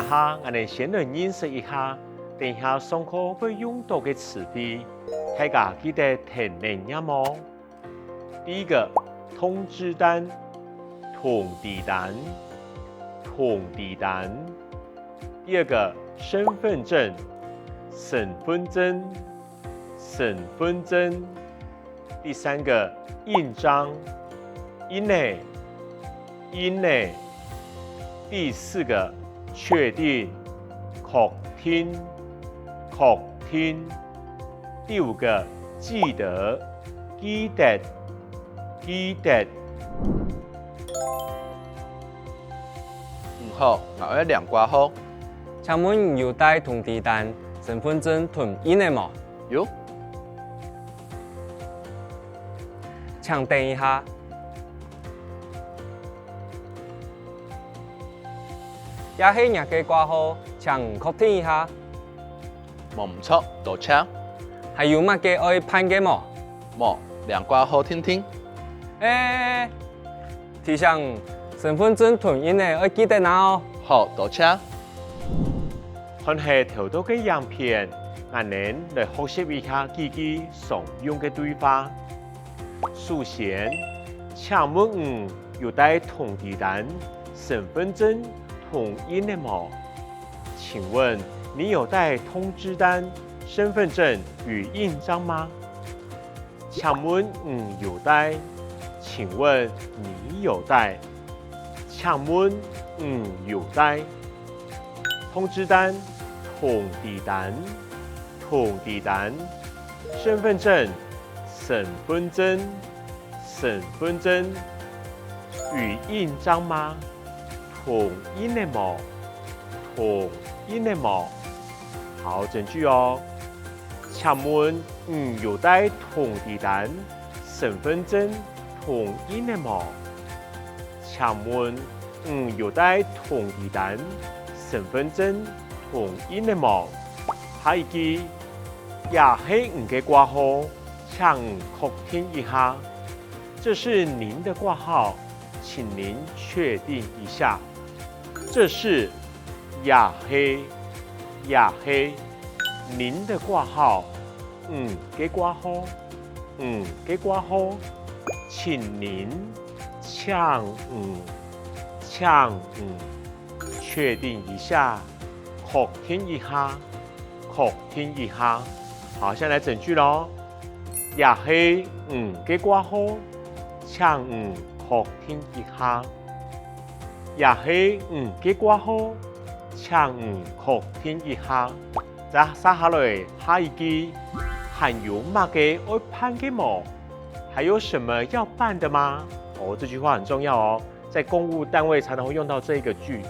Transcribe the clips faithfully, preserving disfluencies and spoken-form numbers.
下，𠊎等先來認識一下，等一下上課會用到个詞彙，大家記得跈等唸哦。第一個，通知單，通知單，通知單。第二個，身分證，身分證，身分證。第三個，印章，印仔，印仔。第四個，確定，確定，確定。第五個，記得，記得，記得。你好，𠊎愛領掛號。請問你有帶通知單、身分證同印仔無？有。請等一下。這係若个掛號，請確定一下。無毋著，多謝。還有麼个愛辦个無？無，領掛號定定。欸，提醒，身分證同印仔愛記得拿哦。好，多謝。看忒頭到个影片，𠊎等來學習一下幾句常用个對話。首先，請問你有帶通知單、身分證同印仔無？請問你有帶通知單、身分證與印章嗎？請問你有帶？請問你有帶？請問你有帶？通知單，通知單，通知單。身分證，身分證，身分證。與印章嗎？同印仔無？同印仔無？好，整句哦。請問你有帶通知單、身分證同印仔無？請問你有帶通知單、身分證同印仔無？下一句，這係你个掛號，請你確定一下。這是您的掛號，請您確定一下。這是，這係，這係，您的掛號，你个掛號，你个掛號，請您，請你，請你，確定一下，確定一下，確定一下。好，現在整句囉。這係你个掛號，請你確定一下。 這係你个掛號，請你確定一下。再續下來下一句，還有麼个愛辦个無？還有什麼要辦的嗎？哦，這句話很重要哦，在公務單位常常會用到這一個句。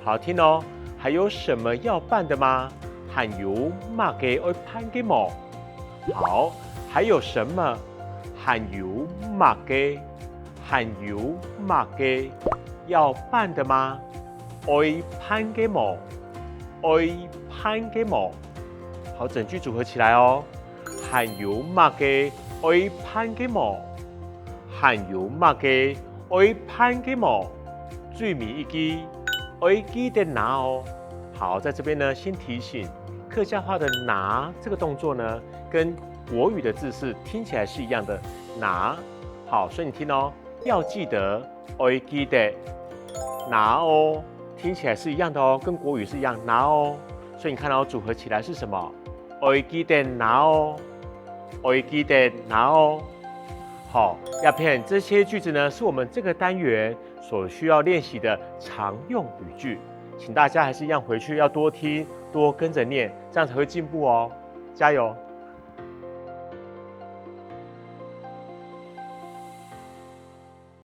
好，聽哦，還有什麼要辦的嗎？還有麼个愛辦个無？ 好，還有什麼？還有麼个？還有麼个？要辦的嗎？愛辦个無？愛辦个無？好，整句組合起來哦。還有麼个愛辦个無？還有麼个愛辦个無？最尾一句，愛記得拿哦。好，在這邊呢，先提醒，客家話的拿這個動作呢，跟國語的字是聽起來是一樣的，拿。好，所以你聽哦，要記得，愛記得，拿哦，聽起來是一樣的哦，跟國語是一樣，拿哦。所以你看到組合起來是什麼？愛記得拿哦，愛記得拿哦。好，這片這些句子呢，是我們這個單元所需要練習的常用語句，請大家還是一樣回去要多聽，多跟著念，這樣才會進步哦。加油！